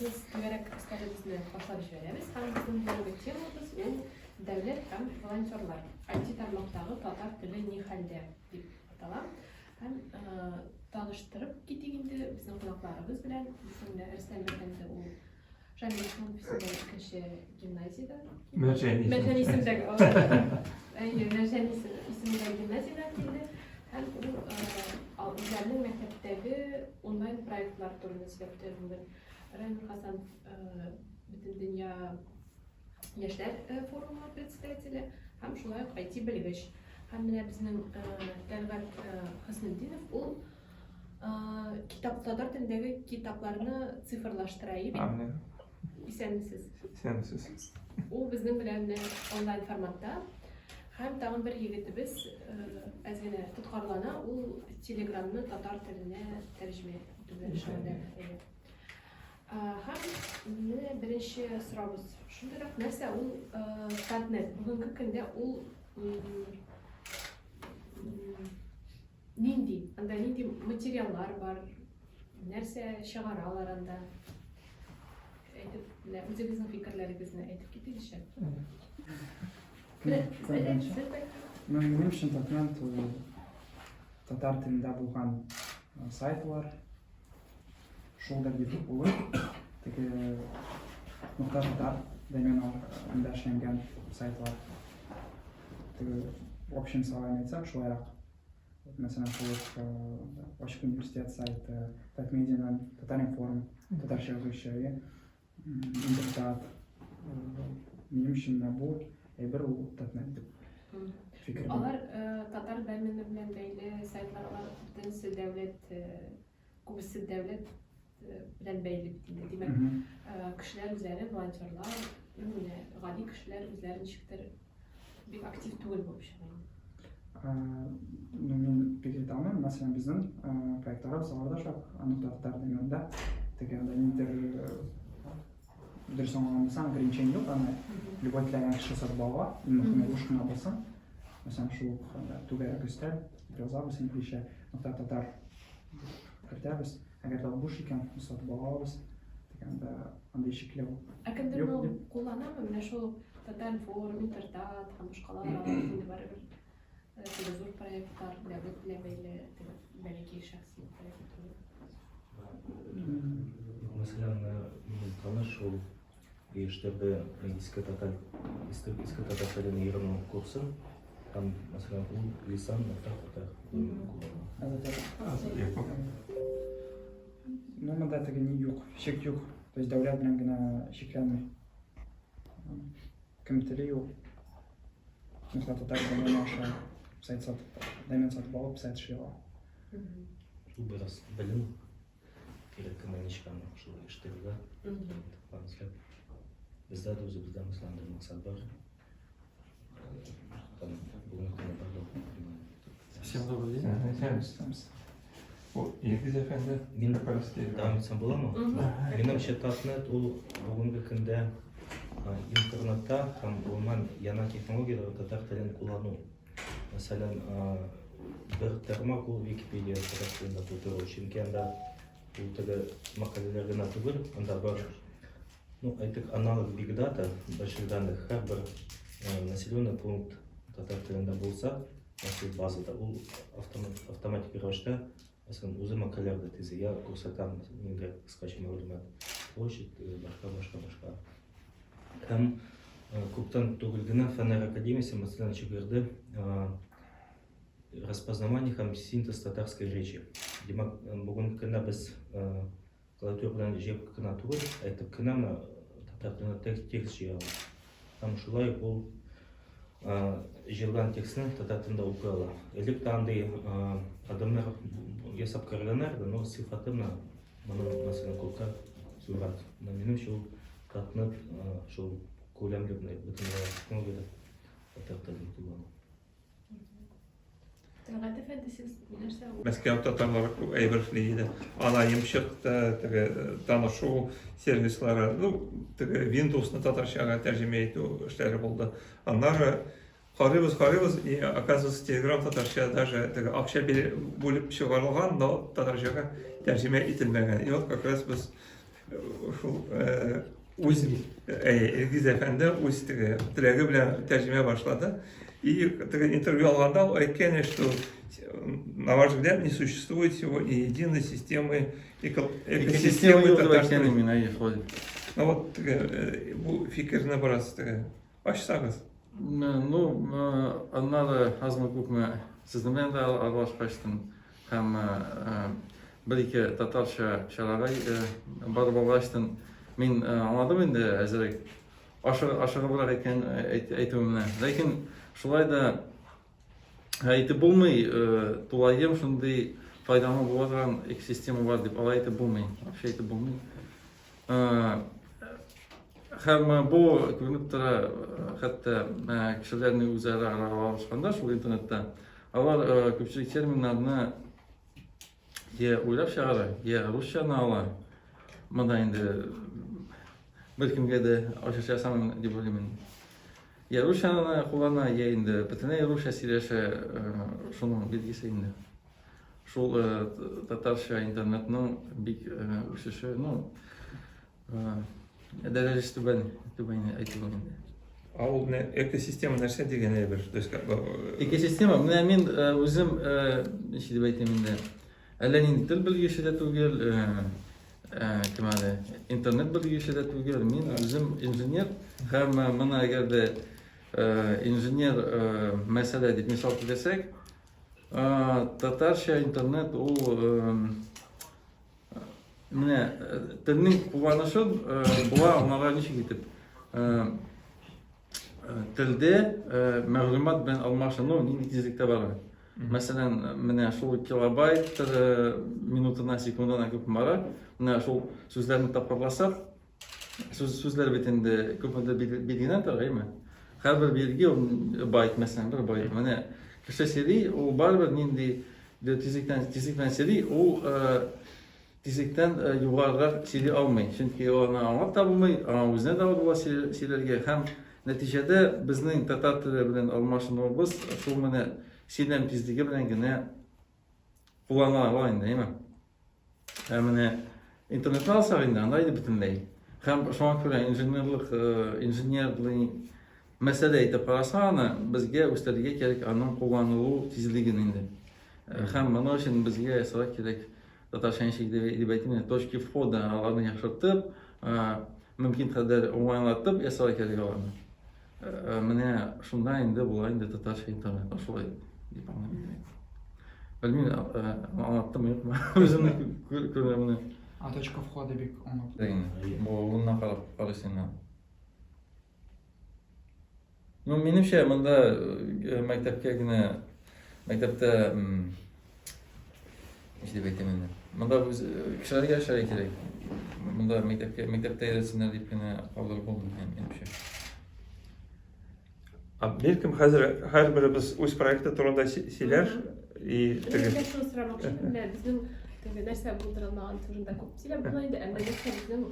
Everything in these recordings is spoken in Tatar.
Без түгәрәк өстәлебезне башлап җибәрәбез һәм безнең бүгенге темабыз ул дәүләт һәм волонтерлар. IT тармактагы татар теле ни хәлдә дип атала. Һәм таныштырып китик инде безнең кунакларыбыз белән. Безнең дә Рөстәм әфәнде ул Шамил Исламов исемендәге икенче гимназиядә. Мәрҗани. Мәрҗани исемендәге. Әйе, Мәрҗани исемендәге гимназиядән килде. Һәм ул үзләренең мәктәптәге онлайн проектлар турында сөйләп үтә бүген. Райнур Хасанов Бөтендөнья яшьләр форумы председателе һәм шулай ук IT белгеч. Һәм менә безнең Тәлгать Хөснетдинов ул китап татар телендәге китапларны цифрлаштыра бит. Исәнмесез. Исәнмесез. Ул безнең белән онлайн форматта. Һәм тагын бер егетебез әз генә тоткарлана, ул Телеграмны татар теленә тәрҗемә итү белән шөгыльләнә. Һәм менә беренче сорабыз шундыйрак: нәрсә ул Татнет? Бүгенге көндә ул нинди? Анда нинди материаллар бар? Нәрсә чыгаралар анда? Әйтеп, менә үзегезнең фикерләрегезне әйтеп китегезче. Минем өчен Татнет ул татар телендә булган сайтлар. Шулдыр дип уйлыйм. Теге нокта татар доменында эшләнгән сайтлар. Теге в общем словами әйтсәк, шулайрак. Мәсәлән, шул ук Ачык университет сайты, Татмедианың, Татаринформ, татарча язучы, Интертат. Минем өчен менә бу әйбер ул Татнет дип фикерем. Алар татар домены белән бәйле сайтлар, алар бөтенесе дәүләт, күбесе дәүләт белән бәйле бит инде. Димәк, кешеләр үзләре, волонтерлар, менә гади кешеләр үзләре ничектер бик актив түгел булып чыга инде. Ну, мин бик әйтә алмыйм. Мәсәлән, безнең проектларыбыз алар да шул нокта татар доменында. Теге анда ниндидер, дөрес аңлаган булсам, ограничение юк, аны любой теләгән кеше сатып ала, иң мөһиме буш кына булсын. Мәсәлән, шул ук түгәрәк өстәл дип язабыз, инглизчә нокта татар кертәбез. Әгәр дә ул буш икән, без сатып ала алабыз. Дигәндә андый чикләү Ә кемдер юк моны дип. кулланамы? Менә шул Татаринформ, Интертат һәм башкалар алар инде барыбер теге зур проектлар, дәүләт белән бәйле, теге бәләкәй шәхси проект түгел. Мәсәлән, минем таныш ул оештырды иске татар иске, иске татар телен өйрәнү курсын һәм мәсәлән ул лисан нокта татар куллана. Ну, монда теге ни юк, чик юк. То есть дәүләт белән генә чикләнми. Кем тели юк. Нокта татар домены аша сайт сатып, домен сатып алып сайт эшли ала. Шул бераз белем кирәк кенә ничек аны шул оештырырга. План эшләп. Бездә дә үзебездә мәсәлән бер максат бар. Там бүгенге көндә бар да. Всем добрый день. Исәнмесез. Бу Илгиз әфәнде. Мин как раз дәвам итсәм буламы? Минемчә, Татнет ул бүгенге көндә интернетта һәм гомумән яңа технологияләр татар телен куллану. Мәсәлән, бер тармак ул Википедия татар телендә тутыру, чөнки анда ул теге мәкаләләр генә түгел, анда бар, ну, әйтик, аналог big data, больших данных, һәрбер населенный пункт татар телендә булса, мәсәлән, базада, ул автоматик рәвештә, мәсәлән, үзе мәкаләләр дә төзи, я күрсәтә ниндидер кыскача мәгълүмат, площадь, башка, башка, башка. Һәм күптән түгел генә Фәннәр академиясе, мәсәлән, чыгарды распознавание һәм синтез татарской речи. Димәк, бүгенге көндә без клавиатура белән җыеп кына түгел, әйтеп кенә менә татар телендә текст, текст җыя алабыз. Һәм шулай ук ул җыелган текстны татар телендә укый ала. Элек тә андый адымнар ясап кергәннәр иде, но сыйфаты менә моның мәсәлән күпкә зуррак. Менә минемчә ул Татнет шул күләмле бөтен технологияләр татар телен куллану. Тәлгать әфәнде, сез нәрсә? Мәскәү татарлары күп әйбер эшли иде. Аноним чыкты, теге танышу сервислары, ну, теге Windows-ны татарчага тәрҗемә итү эшләре булды. Аннары карыйбыз, карыйбыз, и оказывается, Telegram татарча даже теге акча бүлеп чыгарылган, но татарчага тәрҗемә ителмәгән. И вот как раз без шул үз Илгиз әфәнде үз теге теләге белән тәрҗемә башлады. И теге интервью алганда ул әйткән, что на ваш взгляд не существует сегодня единой системы экосистемы татарской. Ну вот теге бу фикерне бераз теге ачсагыз. Ну, аннары азмы-күпме сезнең белән дә аралашкачтын һәм бер-ике татарча чарага барып алгачтын, мин аңладым инде әзерәк ашыгыбрак әйткән әйтүемне. Ләкин шулай да әйтеп булмый, тулаем шундый файдалы була торган экосистема бар дип алай әйтеп булмый. Вообще әйтеп булмый. Һәм бу күренеп тора, хәтта кешеләрнең үзара аралашканда шул интернетта, алар күпчелек терминнарны я уйлап чыгара, я русчаны ала. Монда инде беркемгә дә ачыш ясамыйм дип уйлыйм инде. Я русчаны куллана, я инде бөтенләй русча сөйләшә, шуның билгесе инде. Шул татарча интернетның бик үсеше, ну, дәрәҗәсе түбән, түбән әйтү инде. А ул менә экосистема нәрсә дигән әйбер? То есть как бы экосистема, менә мин үзем ничек дип әйтим инде, әллә нинди тел белгече дә түгел, кем әле, интернет белгече дә түгел, мин үзем инженер һәм моны әгәр дә инженер мәсьәлә дип мисал китерсәк, Татарча интернет ул менә телнең кулланышын була аңларга ничек итеп телдә мәгълүмат белән алмашыну нинди тизлектә бара. Мәсәлән, менә шул килобайт минутына, секундына күп бара. Менә шул сүзләрне тапкырласак, Сүз, сүзләр бит инде күпмедер билгеләнә тора, әйме? Һәрбер билге ул байт, мәсәлән, бер байт. Менә кеше сөйли, ул барыбер нинди тизлектән тизлек белән сөйли, ул тизлектән югарырак сөйли алмый. Чөнки ул аны аңлап та булмый, аңа үзенә дә авыр була сөйләргә. Һәм нәтиҗәдә безнең татар теле белән алмашынуыбыз шул менә сөйләм тизлеге белән генә кулланыла ала инде, әйме? Ә менә интернетны алсак инде, анда инде бөтенләй. Һәм шуңа күрә инженерлык, инженерный мәсьәлә итеп карасаң аны, безгә үстерергә кирәк аның кулланылу тизлеген инде. Һәм моның өчен безгә ясарга кирәк татарча ничек дип әйтим инде, точки входа аларны яхшыртып, мөмкин кадәр уңайлатып ясарга кирәк аларны. Менә шунда инде була инде татарча интернет, шулай дип аңлыйм мин. Белмим, аңлаттым юкмы? Үземне күргәнне. А точка входа бик аңлап. Бу урыннан карап карыйсың инде. Ну, минемчә, монда мәктәпкә генә мәктәптә ничек дип әйтәм инде. Монда үз кешеләргә эшләргә кирәк. Монда мәктәпкә мәктәптә өйрәтсеннәр дип кенә калдырып булмый, минемчә. Бәлкем хәзер һәрберебез үз проекты турында сөйләр и теге. Мин шуны сорамакчы идем, менә безнең теге нәрсә булдырылмаган турында күп сөйләп була инде, әмма нәрсә безнең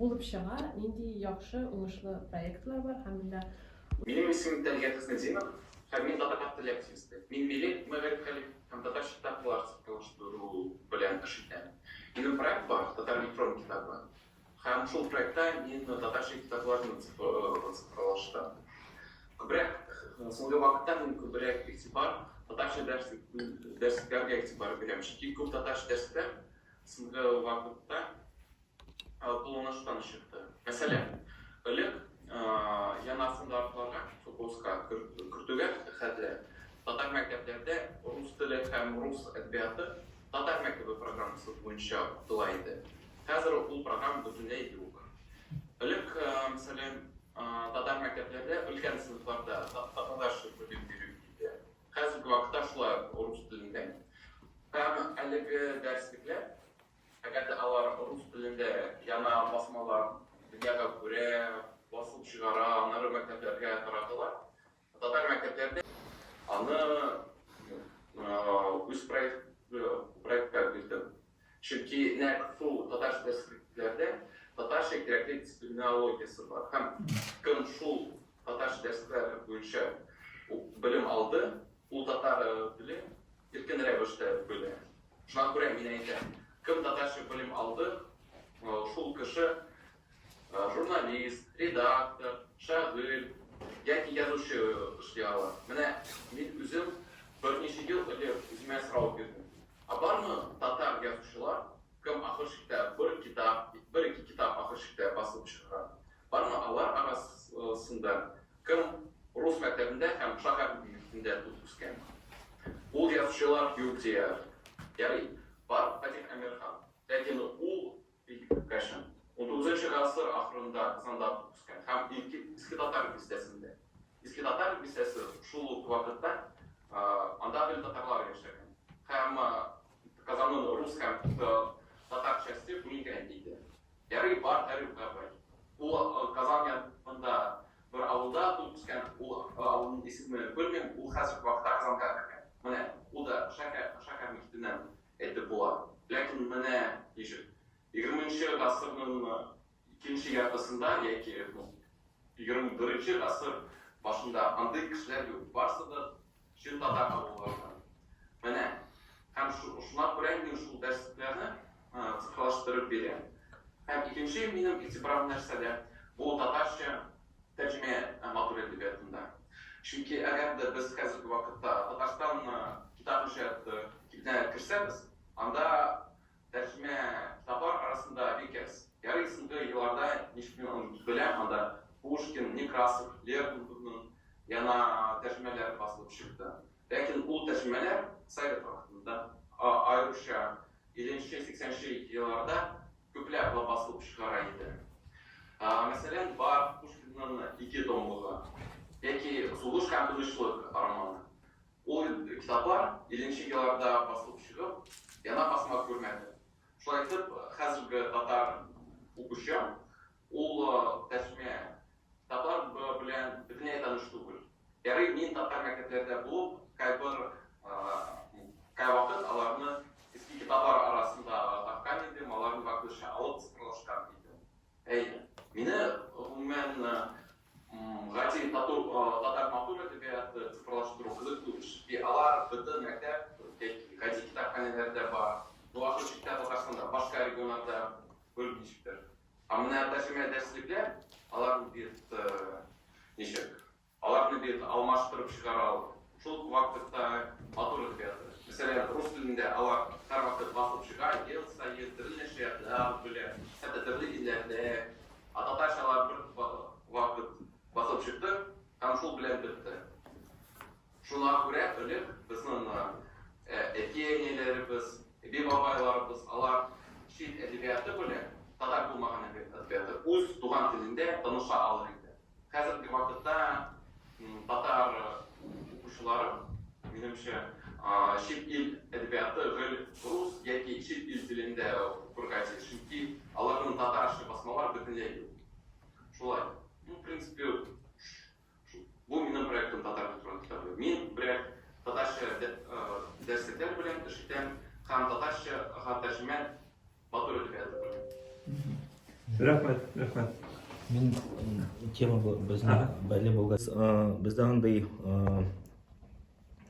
булып чыга, нинди яхшы, уңышлы проектлар бар һәм менә Минем исемем Тәлгать Хөснетдинов һәм мин татар теле активисты. Мин милли мәгариф хәлиф һәм татарча китаплар цифрлаштыру белән эш итәм. Минем проект бар, Татар электрон китабы. Һәм шул проектта мин татарча китапларны цифрлаштырам. Күбрәк, соңгы вакытта мин күбрәк игътибар татарча дәреслекләргә игътибар бирәм. Чөнки күп татарча дәресләр соңгы вакытта кулланыштан чыкты. Мәсәлән, элек яңа стандартларга, ФГОСка кертүгә хәтле татар мәктәпләрдә рус теле һәм рус әдәбияты Татар мәктәбе программасы буенча укытыла иде. Хәзер ул программа бөтенләй юк. Элек, мәсәлән, татар мәктәпләрдә өлкән сыйныфларда татарча белем бирү иде. Хәзерге вакытта шулай ук рус телендә. Һәм әлеге дәреслекләр, әгәр дә алар рус телендә яңа басмалар дөньяга күрә, басып чыгара, аннары мәктәпләргә таратыла. Татар мәктәпләрендә аны үз проектка бирдем. Чөнки нәкъ шул татарча дәреслекләрдә татарча кирәкле терминологиясе бар. Һәм кем шул татарча дәресләр буенча белем алды, ул татар теле иркен рәвештә белә. Шуңа күрә мин әйтәм, кем татарча белем алды, шул кеше журналист, редактор, шагыйрь яки язучы эшли ала. Менә мин үзем берничә ел элек үземә сорау бирдем. Ә бармы татар язучылар, кем ахыр чиктә бер китап, бер-ике китап ахыр чиктә басып чыгара? Бармы алар арасында кем рус мәктәбендә һәм шәһәр мөхитендә туып үскән? Ул язучылар юк диярлек. Ярый, бар Фатих Әмирхан. Ләкин ул кайчан? Унтугызынчы гасыр ахырында Казанда туып үскән һәм Иске Татар бистәсендә. Иске Татар бистәсе шул ук вакытта анда гел татарлар яшәгән. Һәм Казанның рус һәм татар часте бүленгән иде. Ярый, бар Гариф Габай. Ул Казан янында бер авылда туып үскән, ул авылның исемен белмим, ул хәзерге вакытта Казанга кергән. Менә ул да шәһәр, шәһәр мөхитеннән әйтеп була. Ләкин менә ничек, егерменче гасырның икенче яртысында яки 21 гасыр башында андый кешеләр юк. Барсы да чын татар авылларыннан. Менә һәм шуңа күрә мин шул дәреслекләрне цифрлаштырып бирәм. Һәм икенче минем игътибарым нәрсәдә? Бу татарча тәрҗемә матур әдәбиятында. Чөнки әгәр дә без хәзерге вакытта Татарстан китап нәшрияты кибетенә керсәбез, анда тәрҗемә китаплар арасында бик әз. Ярый, соңгы елларда, ничек мин аны беләм, анда Пушкин, Некрасов, Лермонтовның яңа тәрҗемәләре басылып чыкты. Ләкин ул тәрҗемәләр совет вакытында, аеруча 50-нче, 80-нче елларда күпләп басылып чыгара иде. Мәсәлән, бар Пушкинның ике томлыгы яки Сугыш һәм тынычлык романы. Ул китаплар 50 нче елларда басылып чыгып, яна басма күрмәде. Шулай итеп, хәзерге татар укучы ул тәрҗемә китаплар белән бөтенләй таныш түгел. Ярый, мин татар мәктәпләрдә булып, кайбер кайвакыт аларны иске китаплар арасында тапкан идем, аларны вакытлыча алып цифрлашкан идем. Әйе, мине гомумән гади тату татар матур әдәбияты цифрлаштыру кызыклы эш. Чөнки алар бөтен мәктәп яки гади китапханәләрдә бар. Ну, ахыр чиктә Татарстанда, башка регионнарда белмим ничектер. Ә менә тәрҗемә дәреслекләр, аларны бит ничек? Аларны бит алмаштырып чыгара ал. Шул ук вакытта матур әдәбияты. Мәсәлән, рус телендә алар һәрвакыт басылып чыга, ел саен, төрле нәшриятлар белән, хәтта төрле илләрдә. Ә татарча алар бер вакыт басылып чыкты һәм шул белән бетте. Шуңа күрә элек безнең әти-әниләребез, әби-бабайларыбыз, алар чит әдәбияты белән, татар булмаган әдәбияты, үз туган телендә таныша алыр иде. Хәзерге вакытта татар укучылары, минемчә, чит ил әдәбияты гел рус яки чит ил телендә укырга тиеш, чөнки аларның татарча басмалар бөтенләй юк. Шулай. Ну, в принципе, бу минем проектым Татар электрон китабы. Мин күбрәк татарча дәреслекләр белән эш итәм һәм татарчага тәрҗемә матур әдәбияты белән. Рәхмәт, рәхмәт. Мин тема безнең бәйле булгач, бездә андый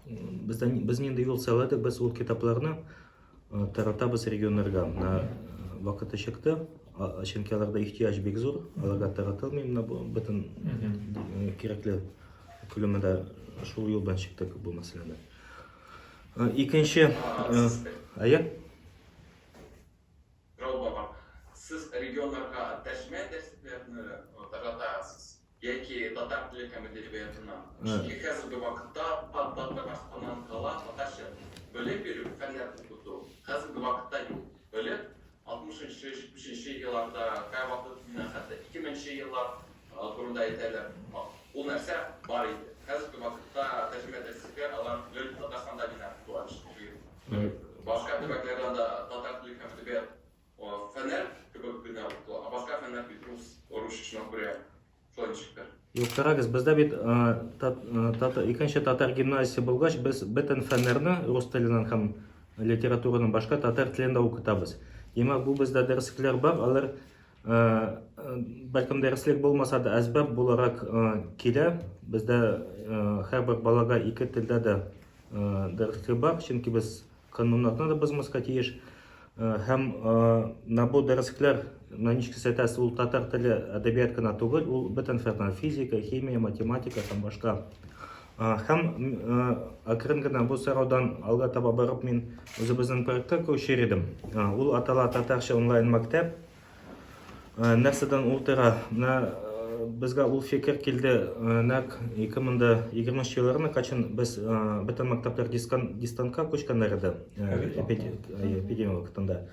бездә без нинди юл сайладык, без ул китапларны таратабыз регионнарга. Менә вакыты чыкты, чөнки аларда ихтыяҗ бик зур, аларга таратылмый менә бу бөтен кирәкле күләмендә шул юл белән чыктык бу мәсьәләдә. Икенче, әйе? Сорау бар. Сез регионнарга тәрҗемә дәреслекләрне таратасыз яки татар теле һәм әдәбиятына? Чөнки хәзерге вакытта Татарстаннан кала татарча белем бирү, фәннәр укыту хәзерге вакытта юк. Элек 60 нчы, 70 нче елларда, кайвакыт менә хәтта 2000 нче еллар турында әйтәләр, ул нәрсә бар иде. Хәзерге вакытта тәрҗемә дәреслекләр алар гел Татарстанда гына укытыла, чөнки башка төбәкләрдә анда татар теле һәм әдәбият фәннәр кебек кенә укытыла, ә башка фәннәр бит рус, русча шуңа күрә шулай ничектер. Юк, карагыз, бездә бит икенче татар гимназиясе булгач, без бөтен фәннәрне рус теленнән һәм литератураның башка татар телендә укытабыз. Димәк, бу бездә дәреслекләр бар, алар бәлкем дәреслек булмаса да әсбап буларак килә. Бездә һәрбер балага ике телдә дә дәреслек бар, чөнки без кануннарны да бозмаска тиеш. Һәм менә бу дәреслекләр, менә ничек сез әйтәсез, ул татар теле, әдәбият кына түгел, ул бөтен фәннәр, физика, химия, математика һәм башка. Һәм әкрен генә бу сораудан алга таба барып, мин үзебезнең проектка күчер идем. Ул атала Татарча онлайн мәктәп. Нәрсәдән ул тора? Менә безгә ул фикер килде нәкъ 2020 елларны, кайчан без бөтен мәктәпләр дистанка күчкәннәр иде, эпидемия вакытында.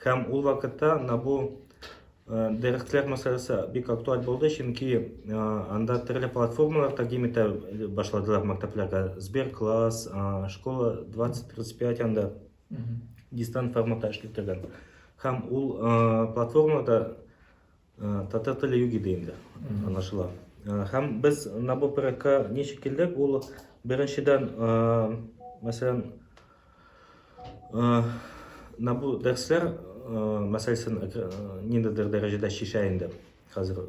Һәм ул вакытта менә бу дәресләр мәсьәләсе бик актуаль булды, чөнки анда төрле платформалар тәкъдим итә башладылар мәктәпләргә. Сберкласс, Школа 2035 анда дистант форматта эшли торган. Һәм ул платформада татар теле юк иде инде, аңлашыла. Һәм без менә бу проектка ничек килдек? Ул беренчедән, мәсәлән, менә бу дәресләр мәсьәләсен ниндидер дәрәҗәдә чишә инде. Хәзер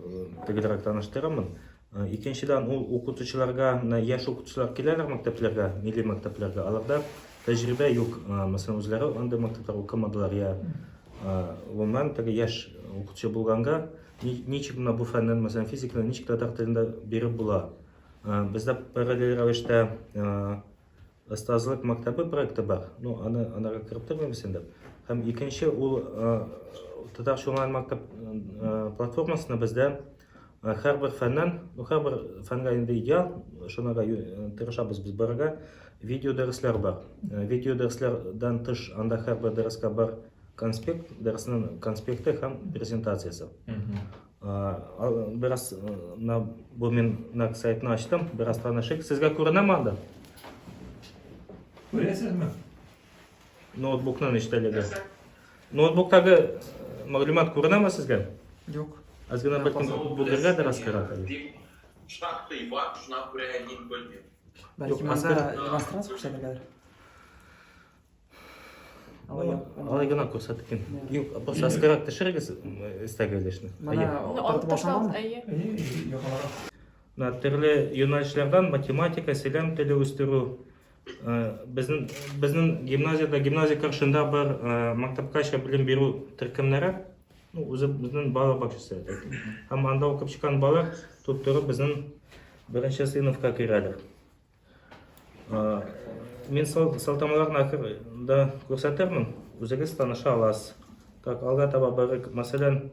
төгәлрәк таныштырырмын. Икенчедән, ул укытучыларга, менә яшь укытучылар киләләр мәктәпләргә, милли мәктәпләргә, аларда тәҗрибә юк. Мәсәлән, үзләре андый мәктәпләр укымадылар, я гомумән теге яшь укытучы булганга, ничек менә бу фәннән, мәсәлән, физиканы ничек татар телендә биреп була? Бездә параллель рәвештә Остазлык мәктәбе проекты бар. Ну, аны анарга кереп тормыйбыз инде. Һәм икенче ул татарча онлайн мәктәп платформасында бездә һәрбер фәннән, ну, һәрбер фәнгә инде идеал, шунага тырышабыз без барырга, видео дәресләр бар. Видео дәресләрдән тыш анда һәрбер дәрескә бар конспект, дәресенең конспекты һәм презентациясе. Бераз менә бу мин нәкъ сайтны ачтым, бераз танышыйк. Сезгә күренәме анда? Күрәсезме? Ноутбукның эчтәлеге. Ноутбуктагы мәгълүмат күренәме сезгә? Юк. Аз гына бәлкем бүлергә дә кирәк әле. Шактый бар, шуңа күрә мин белмим. Бәлки монда демонстрация күрсәтергәдер. Алай гына күрсәтеп. Юк, просто аскарак төшерегез өстәге өлешне. Менә тартып алсам Әйе. Менә төрле юнәлешләрдән математика, сөйләм теле үстерү. Безнең безнең гимназиядә, гимназия каршында бар мәктәпкәчә белем бирү төркемнәре. Ну, үзе безнең балалар бакчасы. Һәм анда укып чыккан балалар туп-туры безнең беренче сыйныфка керәләр. Мин сылтамаларны ахырда күрсәтермен, үзегез таныша аласыз. Так, алга таба барыйк. Мәсәлән,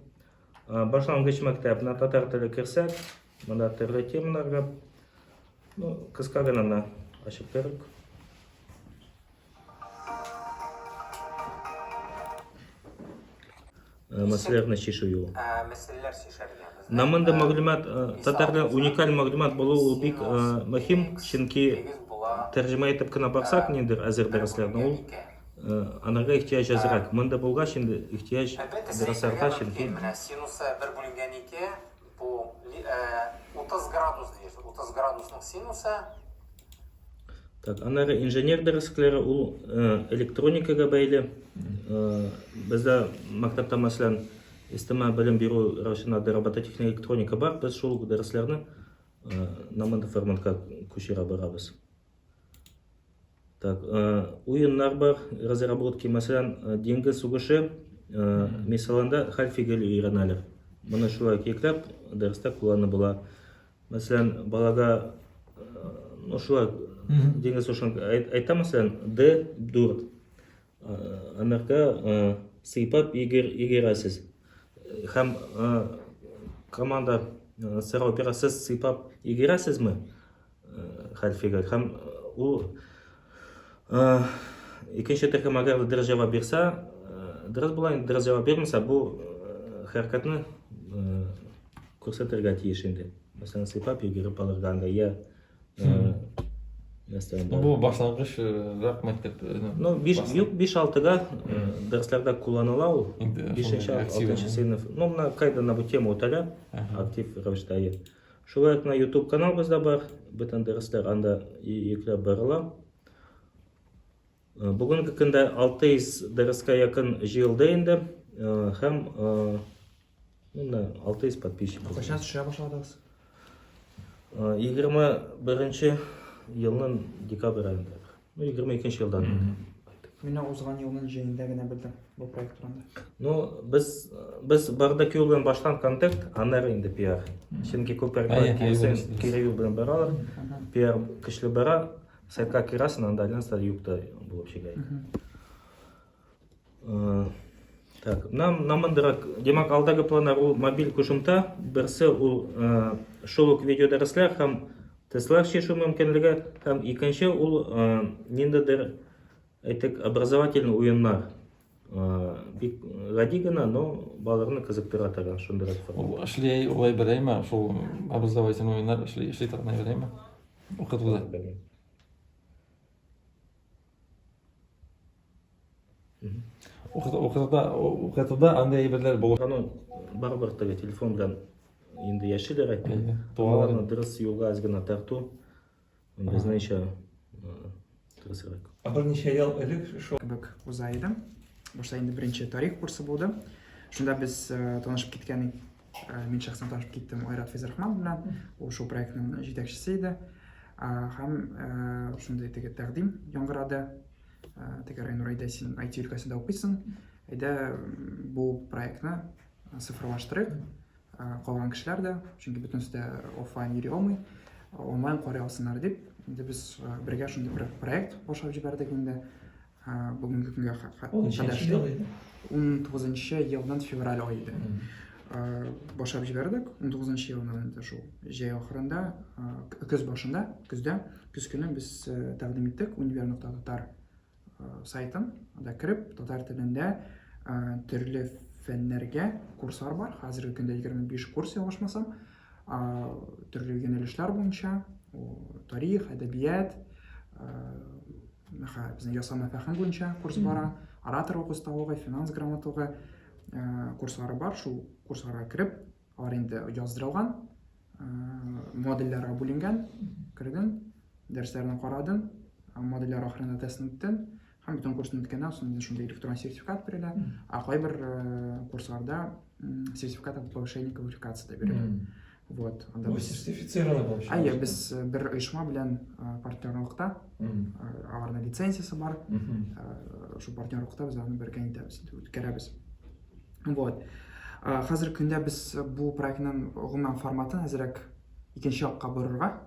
башлангыч мәктәп, менә татар теле керсәк, монда төрле темаларга, ну, кыска гына менә ачып керик. Мәсьәләләрне чишү юлы. Мәсьәләләр чишәргә. Менә монда мәгълүмат татарда уникаль мәгълүмат булу ул бик мөһим, чөнки тәрҗемә итеп кенә барсак ниндидер әзер дәресләрне ул анарга ихтыяҗ әзрәк. Монда булгач инде ихтыяҗ бераз арта, чөнки менә синусы 1 бүленгән 2 бу 30 градус диясе. 30 градусның синусы. Так, аннары инженер дәреслекләре ул электроникага бәйле. Бездә мәктәптә, мәсәлән, өстәмә белем бирү рәвешендә робототехника, электроника бар. Без шул ук дәресләрне наманды форматка күчерә барабыз. Так, уеннар бар, разработки, мәсәлән, диңгез сугышы мисалында хәл фигыль өйрәнәләр. Моны шулай йөкләп дәрестә кулланып була. Мәсәлән, балага ну шулай диңгез сушын әйтә, мәсәлән, D 4. Анарга сыйпап егерәсез. Һәм команда сорау бирә, сез сыйпап егерәсезме? Хәлфигә. Һәм ул икенче төркем әгәр дөрес җавап бирсә, дөрес була, инде дөрес җавап бирмәсә, бу хәрәкәтне күрсәтергә тиеш инде. Мәсәлән, сыйпап йөгереп алырга анда я нәрсә Ну, бу башлангычрак мәктәп. Ну, 5 юк, 5-6-га дәресләрдә кулланыла ул. 5-нче, 6-нчы сыйныф. Ну, менә кайда на бу тема үтәлә, актив рәвештә. Шулай ук менә YouTube каналыбыз да бар. Бөтен дәресләр анда йөкләп барыла. Бүгенге көндә 600 дәрескә якын җыелды инде. Һәм менә 600 подписчик. Кайчан төшерә башладыгыз? 21 елның декабрь аенда. Ну, 22 елдан. Мин узган елның җәендә генә белдем бу проект турында. Ну, без без бардак юл белән баштан контакт, аннары инде пиар. Чөнки күпләр киресен кире юл белән баралар. Пиар көчле бара, сайтка керәсең, анда нәрсә юк та булып чыга. Э, так, нам нам мондырак, димәк, алдагы планнар ул мобиль кушымта, берсе ул э, шул ук видеодәресләр һәм тестлар чишү мөмкинлеге, һәм икенче ул э, ниндидер, әйтик, образовательный уеннар. Бик гади генә, но балаларны кызыктыра торган шундыйрак формат. Ул эшли улай беләме, шул образовательный уеннар эшли, эшли торган беләме? Укытуда. Белмим. Укытуда, укытуда андый әйберләр булып. Аның барыбер теге телефон белән инде яшиләр әйтте. Аларны дөрес юлга әз генә тарту безнеңчә дөресрәк. Ә берничә ел элек шул кебек уза идем. Башта инде беренче тарих курсы булды. Шунда без танышып киткән мин шәхсән танышып киттем Айрат Фәйзрахман белән. Ул шул проектның җитәкчесе иде. Һәм шундый теге тәкъдим яңгырады. Теге Райнур, әйдә син IT өлкәсендә укыйсың, әйдә бу проектны цифрлаштырыйк. Калган кешеләр дә, чөнки бөтенесе дә офлайн йөри алмый, онлайн карый алсыннар дип, инде без бергә шундый бер проект башлап җибәрдек инде. Бүгенге көнгә кадәр 19 елның февраль ае иде. Башлап җибәрдек. 19 елның инде шул җәй ахырында, көз башында, көздә, көз көне без тәкъдим иттек универ.татар сайтын. Анда кереп, татар телендә төрле фәннәргә курслар бар. Хәзерге көндә 25 курс, ялгышмасам, төрле юнәлешләр буенча, тарих, әдәбият, безнең ясалма фәһем буенча курс бара, ораторлык осталыгы, финанс грамоталыгы курслары бар. Шул курсларга кереп, алар инде яздырылган, модульләргә бүленгән. Кердең, дәресләрне карадың, модульләр ахырында тестны үттең һәм бөтен курсны үткәннән соң инде шундый электрон сертификат бирелә. Ә кайбер курсларда сертификат о повышении квалификации да бирелә. Вот, анда без сертифицированы получается. Әйе, без бер оешма белән партнерлыкта, аларның лицензиясе бар. Шул партнерлыкта без аны бергә итәбез, үткәрәбез. Вот. Хәзер көндә без бу проектның гомумән форматын әзрәк икенче якка борырга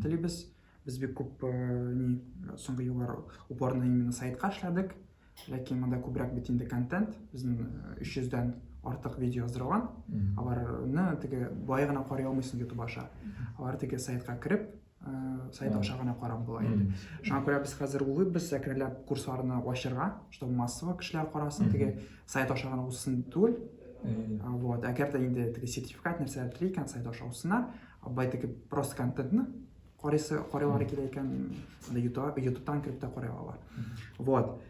телибез. Без бик күп ни соңгы еллар упорно именно сайтка эшләдек. Ләкин монда күбрәк бит инде контент. Безнең 300 дән артык видео яздырылган. Аларны теге болай гына карый алмыйсың YouTube аша. Алар теге сайтка кереп, сайт аша гына карап була инде. Шуңа күрә без хәзер уйлыйбыз әкренләп курсларны ачырга, чтобы массово кешеләр карасын, теге сайт аша гына узсын түгел. Вот, әгәр дә инде теге сертификат нәрсәләр тели икән, сайт аша узсыннар. Болай теге просто контентны карыйсы, карыйлары килә икән, анда YouTube-тан кереп тә карый алалар. Вот.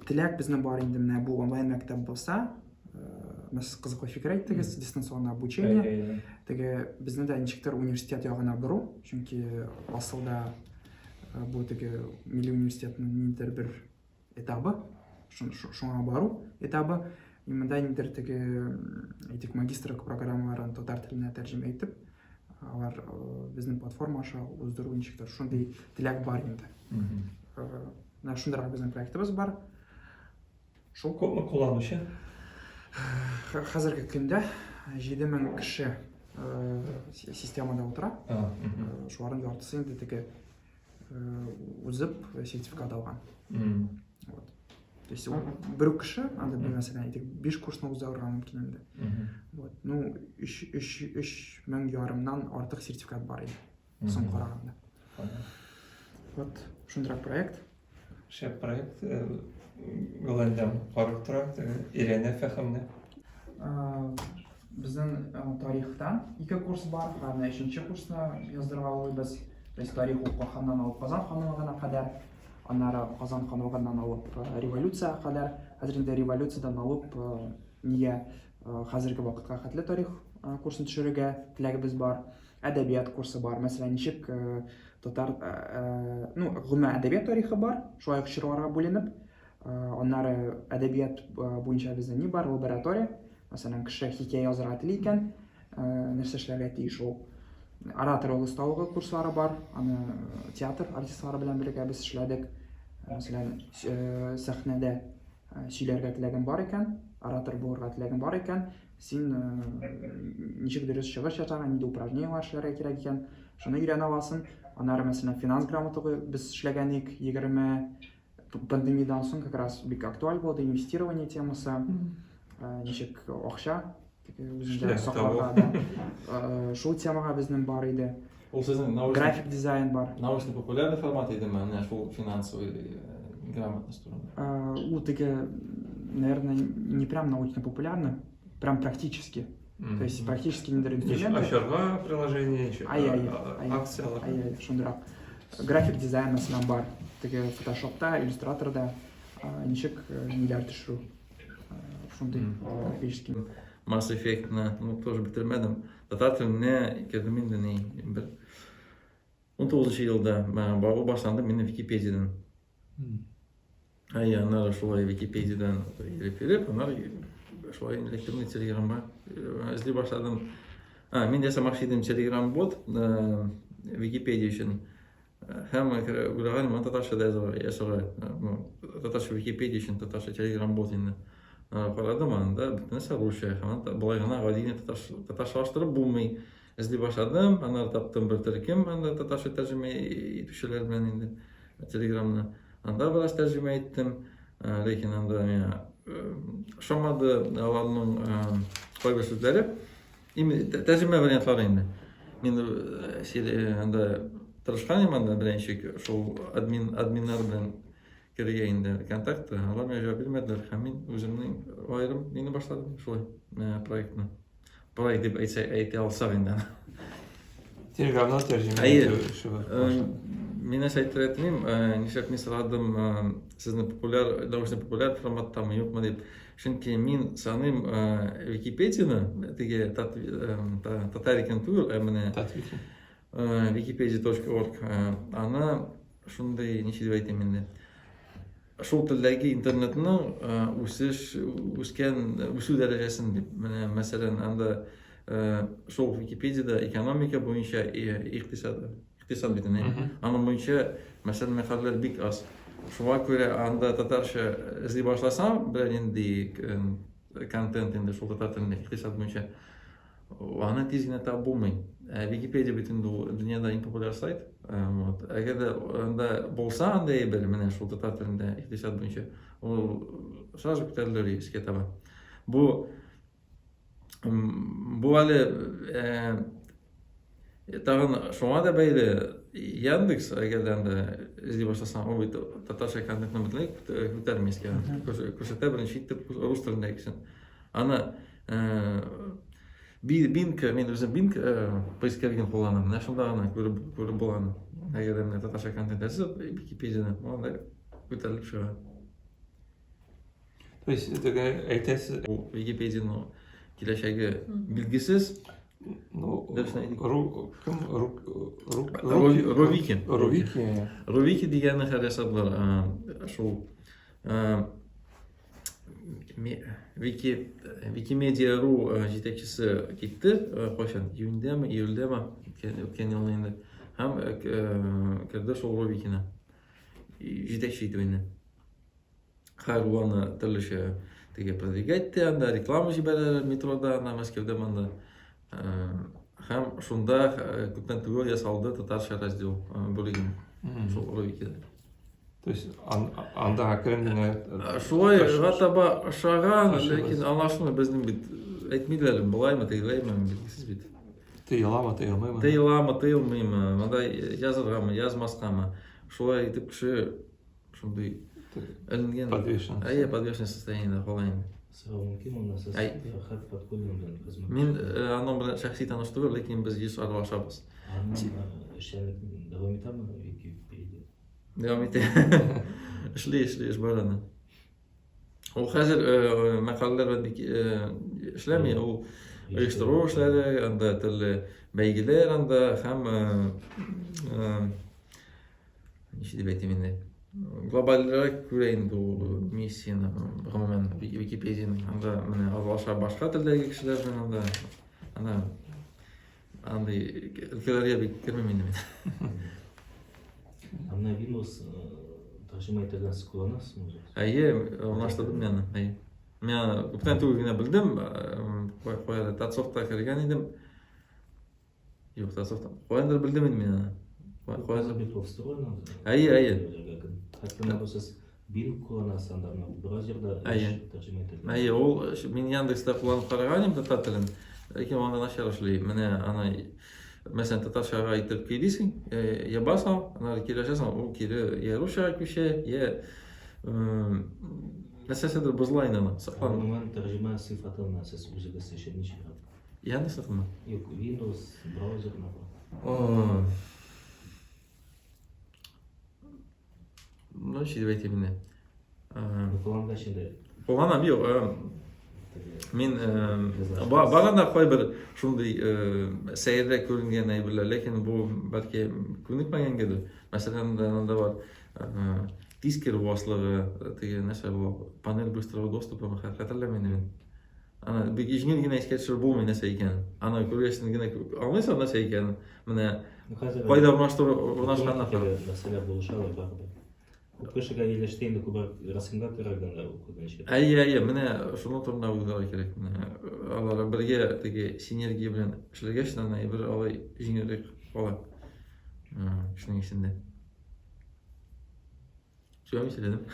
Теләк безнең бар инде менә бу онлайн мәктәп булса, менә сез кызыклы фикер әйттегез, дистанционное обучение. Теге безне дә ничектер университет ягына бору, чөнки асылда бу теге милли университетның ниндидер бер этабы, шуңа бару этабы. И монда ниндидер теге, әйтик, магистрлык программаларын татар теленә тәрҗемә итеп, алар безнең платформа аша уздыру ничектер шундый теләк бар инде. Менә шундыйрак безнең проектыбыз бар. Шул күпме кулланучы? Хәзерге көндә 7000 кеше системада утыра. Шуларның яртысы инде теге узып сертификат алган. Вот. То есть бер үк кеше, анда бер мәсәлән, әйтик, 5 курсны уздырырга мөмкин инде. Вот. Ну, 3 мең ярымнан артык сертификат бар иде. Соң караганда. Вот, шундыйрак проект. Шәп проект. Гөләндәм карап тора, өйрәнә фәһемне. Безнең тарихтан ике курс бар, һәм өченче курсны яздырырга уйлыйбыз. То есть тарих ул Каханнан алып Казан ханлыгына кадәр, аннары Казан ханлыгыннан алып революциягә кадәр, хәзер инде революциядән алып нигә хәзерге вакытка хәтле тарих курсын төшерергә теләгебез бар. Әдәбият курсы бар. Мәсәлән, ничек татар, ну, гомумән әдәбият тарихы бар, шулай ук чорларга бүленеп. Аннары әдәбият буенча бездә ни бар? Лаборатория. Мәсәлән, кеше хикәя язарга тели икән, нәрсә эшләргә тиеш ул? Ораторлык осталыгы курслары бар. Аны театр артистлары белән бергә без эшләдек. Мәсәлән, сәхнәдә сөйләргә теләгең бар икән, оратор булырга теләгең бар икән, син ничек дөрес чыгыш ясарга, нинди упражнениеләр эшләргә кирәк икән, шуны өйрәнә аласың. Аннары, мәсәлән, финанс грамоталыгы без эшләгән идек, 20 пандемиядан соң как раз бик актуаль булды инвестирование темасы, ничек акча үзеңдә сакларга да. Шул темага безнең бар иде. Ул сезнең научный график дизайн бар. Научно популярный формат идеме, менә шул финансовый грамотность турында? Ул теге, наверное, не прям научно популярный, прям практически. То есть практически ниндидер инструменты. Ачарга приложение, акциялар. Ай-ай, шундыйрак. График дизайн мәсәлән бар. Теге фотошопта, иллюстраторда ничек ниләр төшерү. Шундый графический. Mass Effect-ны, ну, тоже бетермәдем. Татар теленә кердем инде ни, бер 19 елда багу башланды минем Википедиядән. Әй, аннары шулай Википедиядән йөреп йөреп, аннары шулай электронный телеграмма эзли башладым. А, мин ясамакчы идем телеграм бот Википедия өчен. Һәм уйлаган идем, татарча да ясарга, ну, татарча Википедия өчен татарча телеграм бот инде. Карадым, анда бөтен нәрсә русча, һәм болай гына гади генә татарчалаштырып булмый. Эзли башладым, аннары таптым бер төркем, анда татарча тәрҗемә итүчеләр белән инде телеграмны. Анда бераз тәрҗемә иттем, ләкин анда миңа ошамады аларның кайбер сүзләре. Именно тәрҗемә вариантлары инде. Мин анда тырышкан идем анда беренче шул админ админнар белән керергә инде контактта. Алар миңа җавап бирмәделәр һәм мин үземнең аерым мине башладым шулай проектны. Проект дип әйтсә әйтә алсак инде. Телеграмнан тәрҗемә итү эше бар. Мин нәрсә әйтергә телим, нишләп мин сорадым сезне популяр, научно популяр форматтамы, юкмы дип. Чөнки мин саныйм Википедияне, теге татарикин түгел, ә менә Татвики. Wikipedia.org аны шундый, ничек дип әйтим инде, шул телдәге интернетның үсеш, үскән, үсү дәрәҗәсен дип. Менә, мәсәлән, анда шул Википедиядә экономика буенча икътисад, икътисад бит инде. Аның буенча, мәсәлән, мәкаләләр бик аз. Шуңа күрә анда татарча эзли башласаң, берәр нинди контент инде шул татар телендә икътисад буенча, аны тиз генә табып булмый. Ә Википедия бит инде ул дөньяда иң популяр сайт. Вот. Әгәр дә анда булса андай әйбер, менә шул татар телендә икътисад буенча, ул сразу күтәрелер өскә таба. Бу бу әле тагын шуңа да бәйле Яндекс, әгәр дә анда эзли башласаң, ул бит татарча контентны бөтенләй күтәрми өскә. Күрсәтә беренче итеп рус телендәгесен. Аны Bing, мин үзем Bing поисковигын кулланам. Менә шунда гына күреп күреп була аны. Әгәр дә менә татарча контент язып, Википедияне, анда күтәрелеп чыга. То есть теге әйтәсез, Википедияның киләчәге билгесез. Ну, ру, кем, ру, ру, Рувики. Рувики. Рувики дигәнне хәл ясадылар. Шул Вики, Викимедиа.ру җитәкчесе китте, кайчан? Июньдәме, июльдәме? Үткән елны инде. Һәм керде шул Рувикины. Җитәкче итеп инде. Хәзер ул аны төрлечә теге продвигать итә, анда реклама җибәрәләр метрода, анда Мәскәүдә монда. Һәм шунда күптән түгел ясалды татарча раздел бүлеген. Шул Рувикида. То есть анда әкрен генә Шулайга таба ошаган, ләкин аңлашылмый безнең бит әйтмиләр, болаймы, тегеләйме, билгесез бит. Тыеламы, тыелмыймы? Тыеламы, тыелмыймы, монда языргамы, язмаскамы. Шулай итеп кеше шундый эленгән. Подвешен. Әйе, подвешен состояниедә кала инде. Сорау мөмкин монда сез Фәрхәт Фаткуллин белән хезмәт. Мин аның белән шәхси таныш түгел, ләкин без еш аралашабыз. Аның эшчәнлек дәвам итәме Википедия? Дәвам итә. Эшли, эшли, эш бар аны. Ул хәзер мәкаләләр белән бик эшләми, ул оештыру эшләре, анда төрле бәйгеләр анда һәм ничек дип әйтим инде, глобальрәк күрә инде ул миссияне, гомумән Википедияне. Анда менә аралаша башка телдәге кешеләр белән анда, анда андый өлкәләргә бик кермим инде мин. Ә менә Windows Тәрҗемә ителгән сез кулланасызмы үзегез? Әйе, урнаштырдым мин аны. Әйе. Мин аны күптән түгел генә белдем. Кая Татсофтка кергән идем. Юк, Татсофта. Каяндыр белдем инде мин аны. Каяндыр бит ул встроен. Әйе, әйе. Хәтта менә сез Bing кулланасыз анда менә браузерда тәрҗемә ителгән. Әйе, ул мин Яндекста кулланып караган идем татар телен. Ләкин анда начар эшли. Менә аны мәсәлән татарчага итеп көйлисең, ябасың, аннары кире ачасың, ул кире я русчага күчә, я нәрсәседер бозыла инде аның, сакланмый. Гомумән тәрҗемә сыйфатына сез үзегез өчен ничек? Яндексныкымы? Юк, Windows браузерыныкы. Ну, ничек дип әйтим инде. Куллангач инде. Кулланам, юк. Мин бар анда кайбер шундый сәеррәк күренгән әйберләр, ләкин бу бәлки күнекмәгәнгәдер. Мәсәлән, анда бар тиз керү баслыгы, теге нәрсә бу, панель быстрого доступа, хәтерләмим инде мин. Аны бик җиңел генә искә төшереп булмый нәрсә икәнен. Аны күргәч генә аңлыйсың нәрсә икәнен. Менә кайда урнаштыру урнашканын ахыры. Мәсьәлә булыша ала барыбер. Күп кешегә ияләште инде күбрәк рәсемгә керергәндә укыганчы. Әйе, әйе, менә шуның турында уйларга кирәк. Менә алар бергә теге синергия белән эшләгәч, аны бер алай җиңелрәк кала. Кешенең исендә. Сөйләми сөйләдем.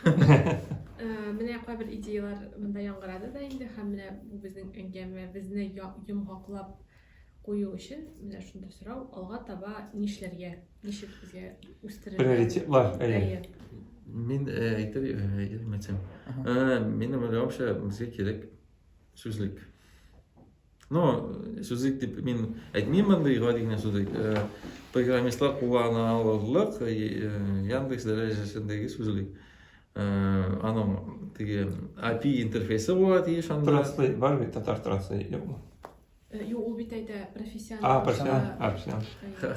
Менә кайбер идеялар монда яңгырады да инде һәм менә бу безнең әңгәмәбезне йомгаклап кую өчен менә шундый сорау: алга таба нишләргә, ничек безгә үстерергә? Приоритетлар, әйе. Мин әйтер идем, әйтсәм. Минем уйлавымча, безгә кирәк сүзлек. Ну, сүзлек дип мин әйтмим мондый гади генә сүзлек. Программистлар куллана алырлык Яндекс дәрәҗәсендәге сүзлек. Аның теге API интерфейсы була тиеш анда. Translate бар бит, татар Translate юкмы? Юк, ул бит әйтә профессионал. А, профессионал, а, профессионал.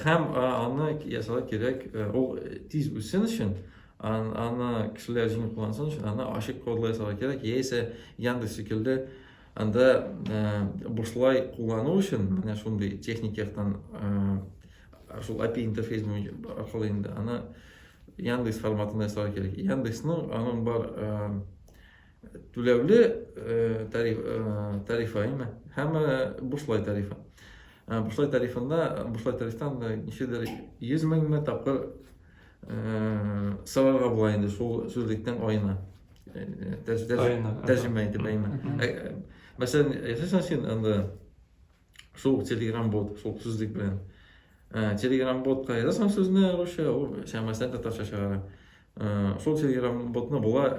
Һәм аны ясарга кирәк, ул тиз үссен өчен, аны кешеләр җиңел куллансын өчен, аны ачык кодлы ясарга кирәк, яисә Яндекс шикелле Анда бушлай куллану өчен менә шундый техник яктан шул API интерфейс аркылы инде аны Яндекс форматында ясарга кирәк. Яндексның аның бар түләүле тариф тарифы әйме һәм бушлай тарифы. Бушлай тарифында бушлай тарифтан ничәдер 100 меңме тапкыр сорарга була инде шул сүзлектән аена. Тәрҗемә итеп әйме. Мәсәлән, ясасаң син анда шул Telegram бот, шул сүзлек белән. Telegram ботка язасың сүзне русча, ул мәсәлән татарча чыгара. Шул Telegram ботны була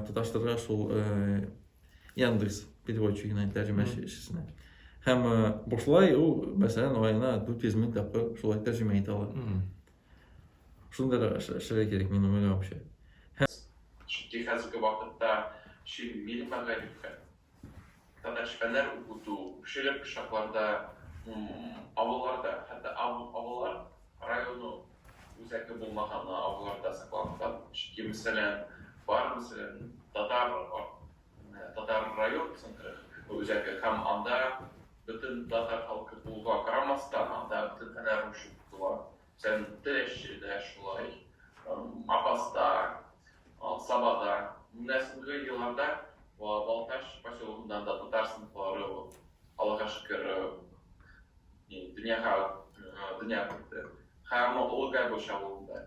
тоташтырырга шул Яндекс переводчигына, тәрҗемәчесенә. Һәм бушлай ул, мәсәлән, аена 400 мең тапкыр шулай тәрҗемә итә ала. Шунда да эшләргә кирәк, минем уйлавымча. Чөнки хәзерге вакытта чын милли мәгарифкә, татарча фәннәр укыту күпчелек чакларда авылларда, хәтта авыллар районы үзәге булмаган авылларда сакланып калды. Чөнки, мәсәлән, бар, мәсәлән, татар татар район центры үзәге һәм анда бөтен татар халкы булуга карамастан, анда бөтен фәннәр русча укытыла. Мәсәлән, Теләчедә шулай, Апаста, Сабада. Менә соңгы елларда Балтач поселогында да татар сыйныфлары, Аллага шөкер, дөньяга дөнья күрде. Һәм Олы Кайбыч авылында.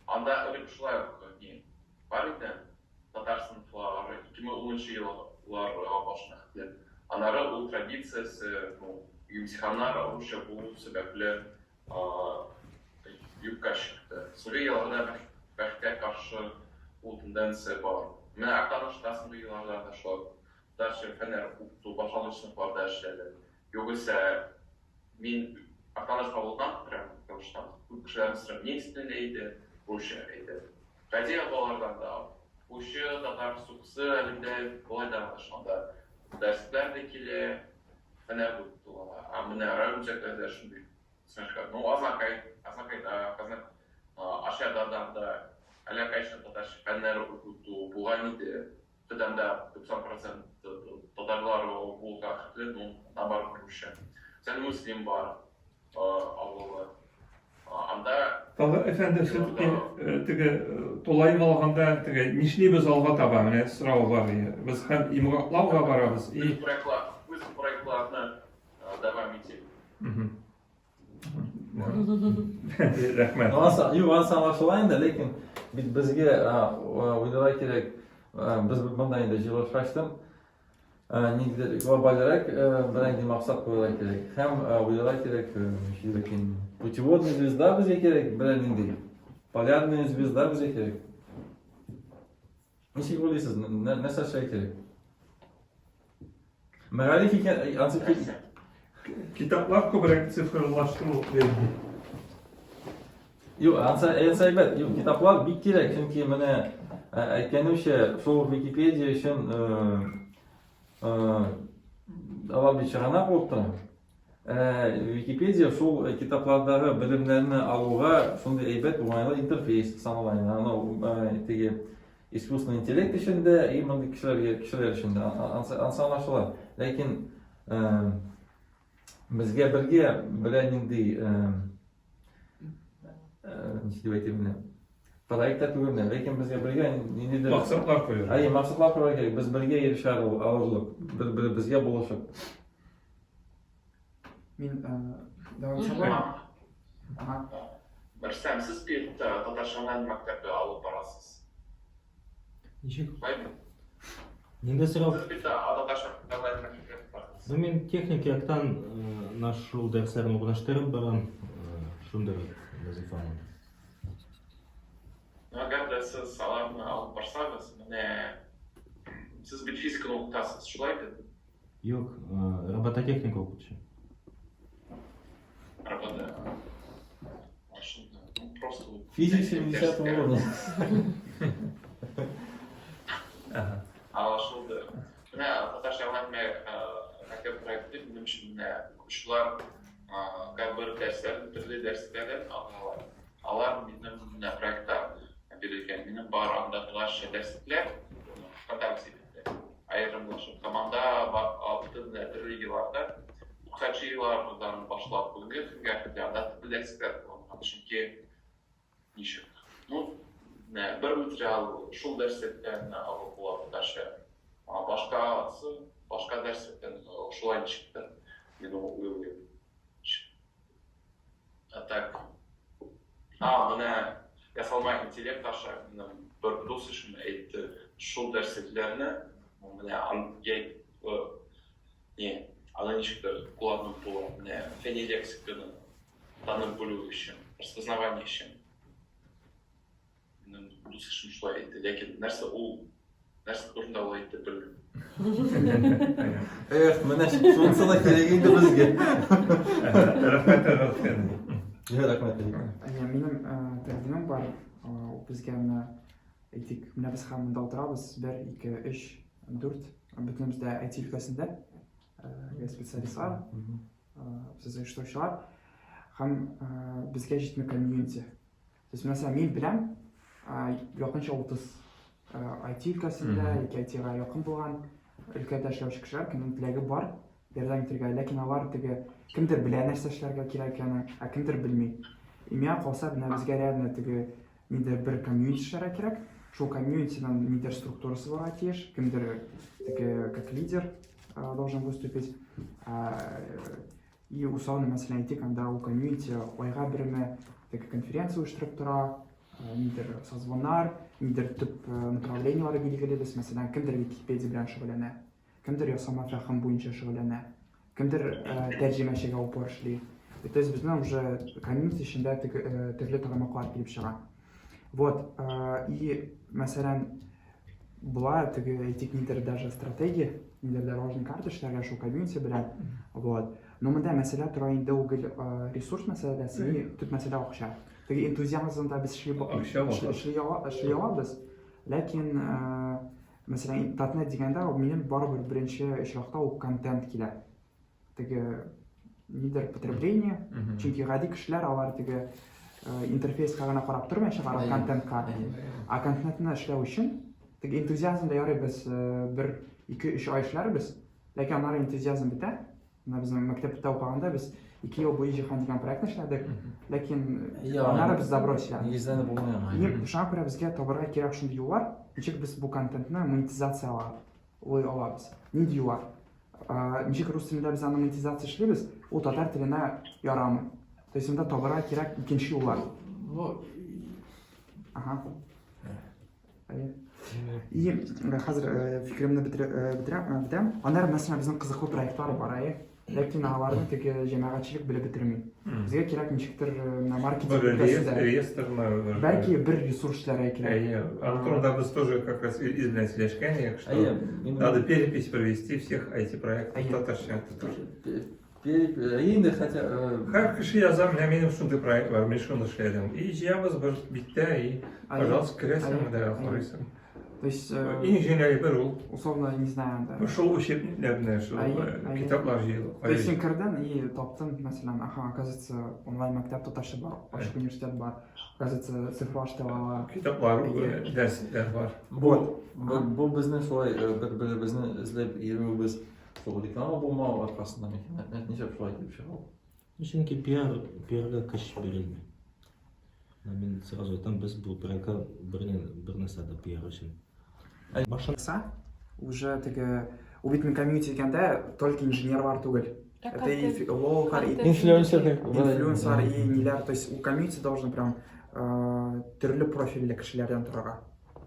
Анда элек шулай ук ни бар иде, татар сыйныфлары 2010 еллар башына хәтле. Аннары ул традициясе, ну, имтиханнар русча булу сәбәпле юкка чыкты. Соңгы елларда бәхеткә каршы ул тенденция бар. Менә Актанышта соңгы елларда да шулай татарча фәннәр укыту башлангыч сыйныфларда эшләде. Югыйсә, мин Актаныш авылыннан, прям Актаныштан, күп кешеләрне сорыйм, немец телендә иде, русча әйтә. Гади балалардан да укучы, татар суксы әлендә болай да анда дәресләр дә килә, фәннәр дә укытыла. Ә менә район үзәкләрендә шундый смешка. Ну, Азнакай, Азнакайда, Казан, Арчада да анда әллә кайчан татарча фәннәр укыту булган иде. Төдәндә 90 процент татарлар булуга хәтле, ну, анда бар русча. Мәсәлән, Мөслим бар авылы. Анда Талгат әфәнде, все-таки теге тулаем алганда теге нишлибез алга таба, менә сорау бар. Без һәм йомгаклауга барабыз и проектлар, үз проектларны дәвам итик. Рәхмәт. Анысы, юк, анысы аңлашыла инде, ләкин бит безгә уйларга кирәк. Без монда инде җыелышкачтын ниндидер глобальрәк берәр максат куярга кирәк. Һәм уйларга кирәк, ничек инде, путеводная звезда безгә кирәк, берәр нинди полярная звезда безгә кирәк. Ничек уйлыйсыз, нәрсә эшләргә кирәк? Мәгариф икән, ансы Китаплар күбрәк цифрлаштыру бирде. Юк, ансы ансы әйбәт. Юк, китаплар бик кирәк, чөнки менә әйткәнемчә, шул Википедия өчен алар бит чыганак булып тора. Википедия шул китаплардагы белемнәрне алуга шундый әйбәт уңайлы интерфейс санала инде. Аны теге искусственный интеллект өчен дә, и мондый кешеләргә, кешеләр өчен дә ансы аңлашыла. Ләкин безгә бергә берәр нинди ничек дип әйтим менә проект та түгел менә, ләкин безгә бергә ниндидер максатлар куярга. Әйе, максатлар куярга кирәк. Без бергә ирешә алырлык, бер-беребезгә булышып. Мин дәвам итсәм буламы? Ага. Рөстәм, сез бит татарча онлайн мәктәбе алып барасыз. Ничек? Шулаймы? Нинди сорау? Сез бит татарча онлайн мәктәбе алып барасыз. Ну, мин техник яктан наш шул дәресләрне урнаштырып барам, шундый вазифам. Әгәр дә сез аларны алып барсагыз, менә сез бит физиканы укытасыз, шулай бит? Юк, робототехника укытучы. Робота. Ну, просто Физик 70 уровня. Аңлашылды. Менә татарча онлайн мәктәп проекты минем өчен менә укучылар бер дәресләр, төрле дәресләрдән алалар. Алар минем менә проектта бирелгән. Минем бар анда татарча дәреслекләр, ВКонтакте аерымлашып. Һәм анда бөтен төрле елларда, 90 еллардан башлап бүгенге көнгә хәтле анда төрле дәресләр кылынган. Чөнки ничек? Ну, бер материал шул дәреслектән алып була татарча. Башкасы башка дәреслектән шулай ничектер, мин уйлыйм. А так. А, менә ясалма интеллект аша минем бер дус өчен әйтте, шул дәреслекләрне менә не, аны ничектер кулланып була, менә фәнни лексиканы танып белү өчен, распознавание өчен. Минем дус кешем шулай әйтте, ләкин нәрсә ул, нәрсә турында ул әйтте, белмим. Эх, менә шунысы да кирәк инде безгә. Рәхмәт, Рәхмәт. Рәхмәт. Әйе, минем тәкъдимем бар. Безгә менә әйтик, менә без һәм монда утырабыз, бер, ике, өч, дүрт, бөтенебез дә IT өлкәсендә специалистлар, сез оештыручылар. Һәм безгә җитми комьюнити. То есть, мәсәлән, мин беләм, якынча 30 IT өлкәсендә яки IT-га якын булган өлкәдә эшләүче кешеләр, кемнең теләге бар ярдәм итәргә, ләкин алар теге кемдер белә нәрсә эшләргә кирәк икәнен, ә кемдер белми. И миңа калса, менә безгә реально теге нидер бер комьюнити эшләргә кирәк. Шул комьюнитиның нидер структурасы булырга тиеш, кемдер теге как лидер должен выступить. И условно, мәсәлән, әйтик, анда ул комьюнити айга берме теге конференция оештырып тора, нидер созвоннар, нидер төп направлениеләр билгелибез. Мәсәлән, кемдер Википедия белән шөгыльләнә, кемдер ясалма фәһем буенча шөгыльләнә, кемдер тәрҗемәчегә упор эшли. И то есть безнең уже комьюнити эчендә төрле тармаклар килеп чыга. Вот, и, мәсәлән, була теге әйтик нидер даже стратегия, нидер дорожный карта эшләргә шул комьюнити белән. Вот. Но монда мәсьәлә тора инде ул гел ресурс мәсьәләсе, и төп мәсьәлә акча. Теге энтузиазмда без эшли эшли алабыз, ләкин мәсәлән, Татнет дигәндә минем барыбер беренче очракта ул контент килә. Теге нидер потребление, чөнки гади кешеләр алар теге интерфейска гына карап тормый, чыгара контентка. Ә контентны эшләү өчен теге энтузиазм да ярый без бер, ике, өч ай эшләрбез, ләкин аннары энтузиазм бетә. Менә безнең мәктәптә укыганда без 2 ел буе Җиһан дигән проектны эшләдек, ләкин аннары без забросили. Нигезләнеп булмый аңа. И шуңа күрә безгә табарга кирәк шундый юллар, ничек без бу контентны монетизациялай алабыз. Нинди юллар? Ничек рус телендә без аны монетизация эшлибез, ул татар теленә ярамый. То есть монда табарга кирәк икенче юллар. Ну, ага. И хәзер фикеремне бетерәм, бетерәм. Аннары мәсәлән безнең кызыклы проектлар бар, әйе. Ләкин аларны теге җәмәгатьчелек белеп бетерми. Безгә кирәк ничектер менә маркетинг өлкәсендә. Реестрны. Бәлки бер ресурс эшләргә кирәк. Әйе, аның турында без тоже как раз из белән сөйләшкән идек, что надо перепись провести всех IT-проектов татарча. Инде хотя Һәр кеше яза, менә минем шундый проект бар, мин шуны эшләдем. И җыябыз бер биттә, и, пожалуйста, керәсең дә карыйсың. То есть иң җиңел бер ул. Условно, не знаю, да. Шул учебникларны, шул китаплар җыелып. То есть син кердең и таптың, мәсәлән, ага, оказывается, онлайн мәктәп татарча бар, ачык университет бар, оказывается, цифрлаштырыла. Китаплар, дәресләр бар. Вот. Бу безнең шулай бер-беребезне эзләп йөрүебез. Шул реклама булмау аркасында микән? Нишләп шулай килеп чыга ул? Чөнки пиар, пиарга көч бирелми. Мин сразу әйтәм, без бу проектка бер, бер нәрсә дә пиар өчен. Башында уже теге ул бит мин комьюнити дигәндә только инженерлар түгел. Это и филологлар, и инфлюенсерлар, инфлюенсерлар, и ниләр, то есть у комьюнити должен прям төрле профильле кешеләрдән торырга.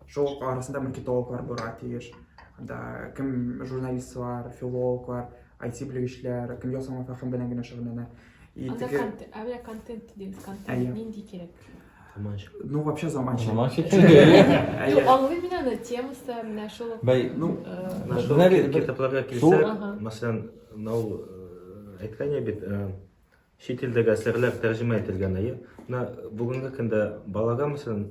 Шул арасында маркетологлар булырга тиеш. Анда кем журналистлар, филологлар, IT белгечләр, кем ясалма фәһем белән генә шөгыльләнә. И Анда теге... контент, ә менә контент дигез, контент нинди кирәк? Заманча. Ну, вообще заманча. Заманча кирәк. Ну, аңлыйм мин аны, темасы менә шул. Бәй, ну, менә китапларга килсәк, мәсәлән, мынау әйткән бит, чит илдәге әсәрләр тәрҗемә ителгән, әйе. Менә бүгенге көндә балага, мәсәлән,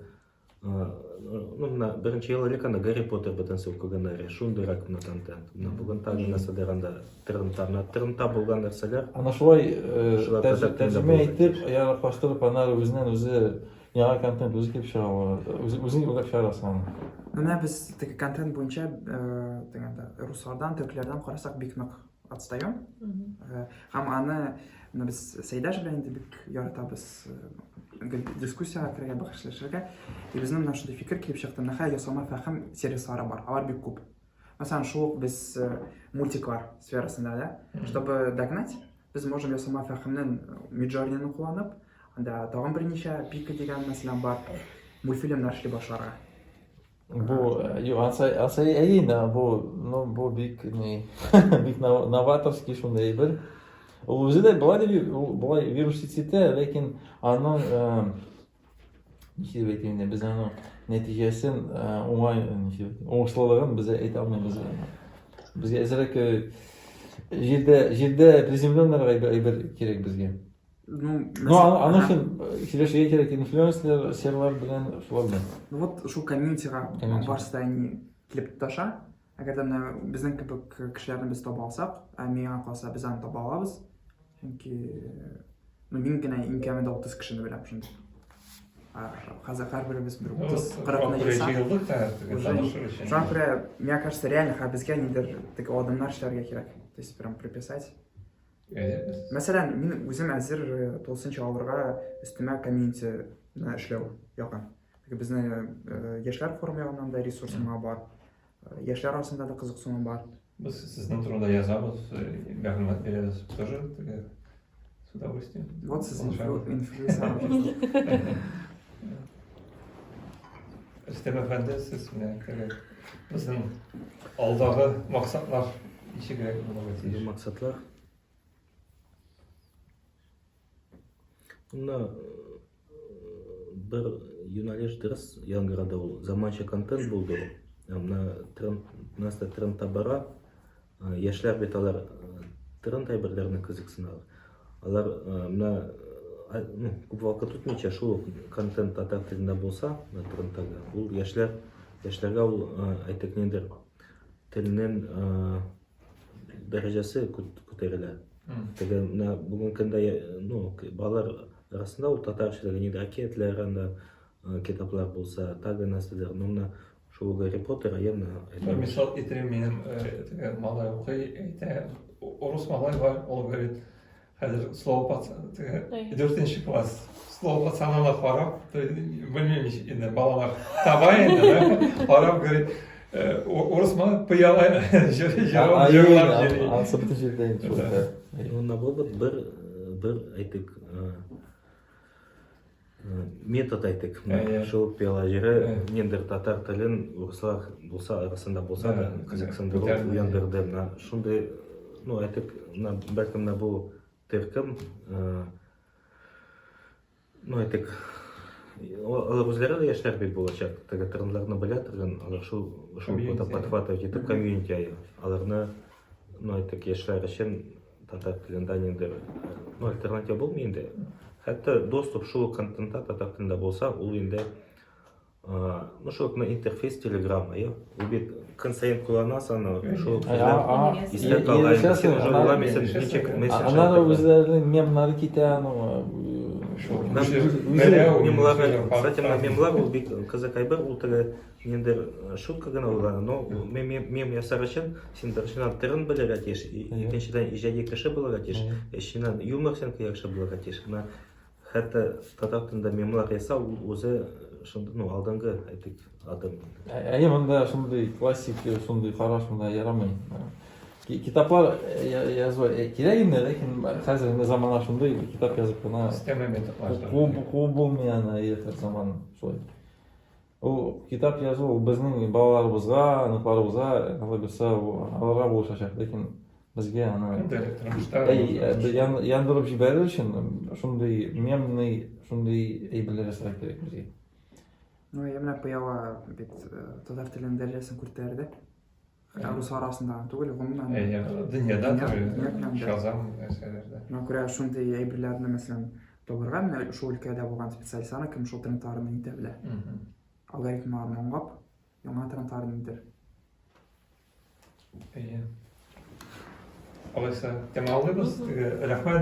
ну, менә беренче ел элек анда Гарри Поттер бөтенесе укыганнар, шундыйрак менә контент. Менә бүген тагын нәрсәдер анда трендта, менә трендта булган нәрсәләр. Ана шулай тәрҗемә итеп, яраклаштырып, аннары үзеннән үзе яңа контент үзе килеп чыга. Үзең уйлап чыгарасың аны. Менә без теге контент буенча дигәндә руслардан, төркләрдән карасак бик нык отстаем. Һәм аны менә без Сәйдәш белән инде бик яратабыз дискуссиягә керергә, бәхәсләшергә. И безнең менә шундый фикер килеп чыкты. Менә хәзер ясалма фәһем сервислары бар, алар бик күп. Мәсәлән, шул ук без мультиклар сферасында, да, чтобы догнать, без можем ясалма фәһемнең Midjourney-ны кулланып, анда тагын берничә Пика дигән, мәсәлән, бар, мультфильмнар эшли башларга. Бу юк, ансы ансы әйе инде, бу ну бу бик ни бик новаторский шундый әйбер. Ул үзе дә болай дип ул болай вирус итә, ләкин аның ничек дип әйтим инде, без аның нәтиҗәсен уңай ничек дип уңышлылыгын без әйтә алмыйбыз. Безгә әзрәк җирдә җирдә приземленный әйбер кирәк безгә. Ну, ну аның өчен сөйләшергә кирәк инфлюенсерлар, серлар белән, шулар белән. Ну вот шул комьюнитига барысы да ни килеп тоташа. Әгәр дә менә безнең кебек кешеләрне без таба алсак, ә миңа калса без аны таба алабыз. Чөнки ну мин генә иң кәмендә 30 кешене беләм шундый. Хәзер һәрберебез бер 30-40-ны җыйсак. Шуңа күрә, мне кажется, реально безгә нидер теге адымнар эшләргә кирәк. То есть прям прописать. Мәсәлән, мин үзем әзер тулысынча алырга өстемә комьюнитины эшләү ягын. Безне яшьләр форумы ягыннан да ресурс моңа бар. Яшьләр арасында да кызыксыну бар. Без сезнең турында язабыз, мәгълүмат бирәбез тоже теге с удовольствием. Вот сез инфлюенсер. Рөстәм әфәнде, сез менә теге безнең алдагы максатлар ничегрәк булырга тиеш? Максатлар. Менә бер юнәлеш дөрес яңгырады ул. Заманча контент булды ул. Менә тренд, нәрсә трендта бара. Яшьләр бит алар тренд әйберләрне кызыксыналар. Алар менә ну, күп вакыт үтмичә шул ук контент татар телендә булса, трендтагы, ул яшьләр, яшьләргә ул әйтик ниндидер теленең дәрәҗәсе күтәрелә. Теге менә бүгенге көндә ну, балалар арасында ул татарча нидер әкиятләр анда китаплар булса, тагы нәрсәләр, ну менә шул Гарри Поттер, а я менә Мисал китерим, минем теге малай укый, әйтә, урыс малай бар, ул говорит, хәзер слово пацан, теге дүртенче класс, слово пацанына карап, белмим ничек инде, балалар таба инде, да, карап, говорит, урыс малай пыяла җырлап йөри. Ансы бөтен җирдә инде шул. Ну, наоборот, бер, бер әйтик, метод әйтик, шул пыяла җыры ниндидер татар телен урыслар булса арасында булса да кызыксындыру уяндырды. Менә шундый, ну, әйтик, менә бәлкем менә бу төркем, ну, әйтик, алар үзләре дә яшьләр бит булачак, теге трендларны белә торган, алар шул шул подхватывать итеп комьюнити, аларны, ну, әйтик, яшьләр өчен татар телендә ниндидер, ну, альтернатива булмый инде. Хәтта доступ шул ук контентта татар телендә булса, ул инде, ну, шул ук интерфейс Telegram, әйе. Ул бит көн саен кулланасың аны, шул ук сүзләр истә кала инде. Син уже уйламыйсың, ничек мессендж. Аннары үзләренең мемнары китә, аның. Мемлар, кстати, мемлар ул бик кызык әйбер, ул теге Ниндидер шутка гына уйлана, но мем ясар өчен син беренчедән телен белергә тиеш, икенчедән иҗади кеше булырга тиеш, өченчедән юмор синеке яхшы булырга тиеш. Менә хәтта татар телендә мемлар ясау ул үзе шундый, ну, алдынгы, әйтик, адым. Әйе, монда шундый классик, шундый караш монда ярамый. Китаплар язу кирәк инде, ләкин хәзер инде замана шундый, китап язып кына Система методлар. Куып булмый аны, хәзер заман шулай. Ул китап язу ул безнең балаларыбызга, оныкларыбызга, алла бирсә, аларга булышачак. Ләкин безгә аны Көндәлек тормышта яндырып җибәрер өчен шундый мемный, шундый әйберләр ясарга кирәк безгә. Ну, я менә пыяла бит татар теленең дәрәҗәсен күтәрде. Рус арасында гына түгел, гомумән. Әйе, дөньяда түгел. Шазам нәрсәләрдә. Шуңа күрә шундый әйберләрне, мәсәлән, табарга, менә шул өлкәдә булган специалистларны, кем шул трендларны нитә белә. Алгоритмнарны аңлап, яңа трендларны нитер. Әйе. Алайса, тәмамлыйбыз. Рәхмәт.